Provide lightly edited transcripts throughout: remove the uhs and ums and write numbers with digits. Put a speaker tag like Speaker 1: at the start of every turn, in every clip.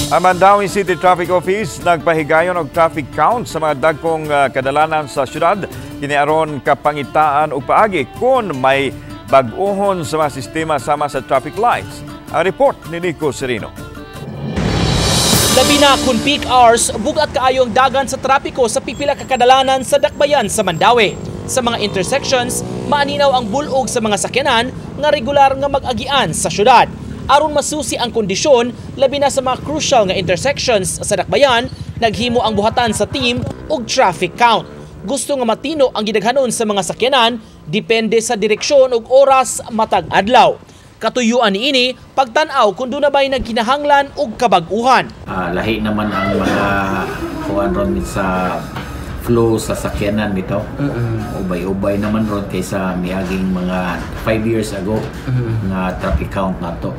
Speaker 1: Ang Mandaue City Traffic Office nagpahigayon og traffic count sa mga dagkong kadalanan sa syudad kini aron kapangitaan og paagi kung may bag-ohon sa mga sistema sama sa traffic lights. Ang report ni Nico Serino.
Speaker 2: Labi na kung peak hours, bugat kaayo ang dagan sa trapiko sa pipila ka kadalanan sa dakbayan sa Mandaue. Sa mga intersections, maaninaw ang bulog sa mga sakyanan nga regular nga mag-agian sa syudad. Aron masusi ang kondisyon, labi na sa mga crucial nga intersections sa dakbayan, naghimo ang buhatan sa team og traffic count. Gusto nga matino ang gidaghanon sa mga sakyanan, depende sa direksyon ug oras matag adlaw. Katuyuan niini pagtan-aw kung duna ba'y nagkinahanglan og kabag-uhan.
Speaker 3: Lahi naman ang mga kuan ron sa flow sa sakyanan bitaw. Ubay-ubay naman ron kaysa miaging mga 5 years ago nga traffic count nato.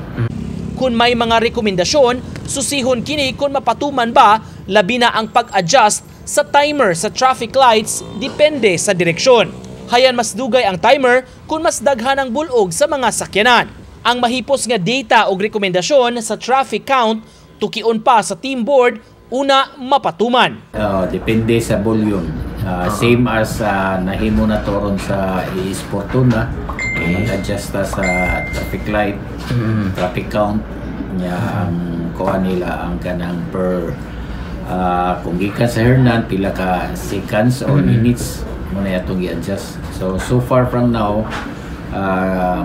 Speaker 2: Kung may mga rekomendasyon, susihon kini kung mapatuman ba, labi na ang pag-adjust sa timer sa traffic lights depende sa direksyon. Hayan mas dugay ang timer kung mas daghan ang bulog sa mga sakyanan. Ang mahipos nga data og rekomendasyon sa traffic count tukion pa sa team board una mapatuman.
Speaker 3: Depende sa volume. Same as nahimo na to ron sa AS Fortuna, mag-adjust ta sa traffic light, traffic count niya, ang kuha nila ang kanang per kung gikan sa Hernan, pila ka seconds or minutes mo na atong i-adjust. So so far from now,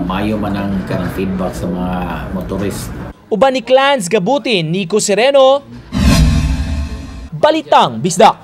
Speaker 3: maayo man ang kanang feedback sa mga motorist.
Speaker 2: Uban ni Clans Gabutin, Nico Sereno, Balitang Bisdak.